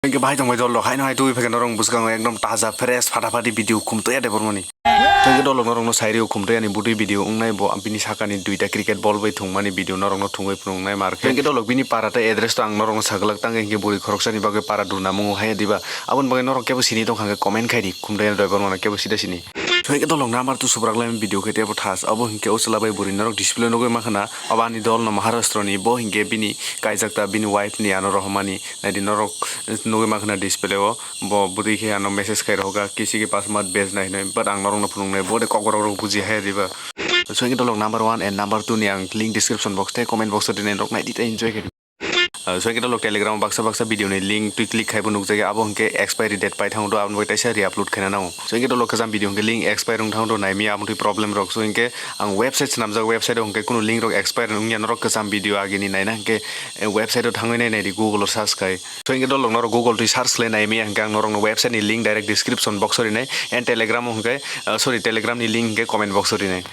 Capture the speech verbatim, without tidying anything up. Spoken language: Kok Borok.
Hwnkhe bahai tongbai dol rok, haino hai twi phai khe norok bwskango ekdom taja fresh phata phati video khum toya de bormani. Hwnkhe dol rok norokno sai rio khum toyani bwtwi video wngnai bo bini sakani duita cricket ball bai thwngmani video norokno thwngwi phunuknai mar khe. Hwnkhe dol rok bini para tei address to ang norokno sagwlak tangwi hwnkhe bwrwi khoroksani bagwi para duna mungo hai diba. Aboni bagwi norok kebo sini tongkha hwnkhe comment khai di, khum toyani doi bormano kebo sida sini. Hwnkhe dol rok number two subrak lai video khe tebo thas, abo hwnkhe o chwla bai bwrwi norok display nugwi mankha na, abo ani dol no Maharashtra ni, bo hwnkhe bini kaijak ta bini wife ni ano rohormani. Naidi norok nugwi mankha na display o, bo bwtwi khe ano message khai rohorkha, "Kisi ke paas mat bhejna" hinwi, but ang norokno phunuknai, bo de kokborok rok buji haya diba. So hwnkhe dolok number one and number two ni ang link description box tei comment box o rinai, norok naidi tei enjoy khe di. Ah, so hwnkhe dolok Telegram o baksa baksa video ni link twi click khai bo nukjakya, abo hwnkhe expiry date pai thango do, aboni bagwi teisa re-upload khaina nango. So hwnkhe dolok kwcham video hwnkhe link expire wng thango do, naimaya aboni problem rok. So hwnkhe ang website swnamjak, website o hwnkhe kunu link rok expire wngya, norok kwcham video agini naina hwnkhe, eh, website o thangwi nai naidi Google o search khai. So hwnkhe dolok norok Google twi search khlai naimaya hwnkhe ang norokno website ni link direct description box o rinai, and Telegram o hwnkhe, ah, sorry, Telegram ni link hwnkhe comment box o rinai.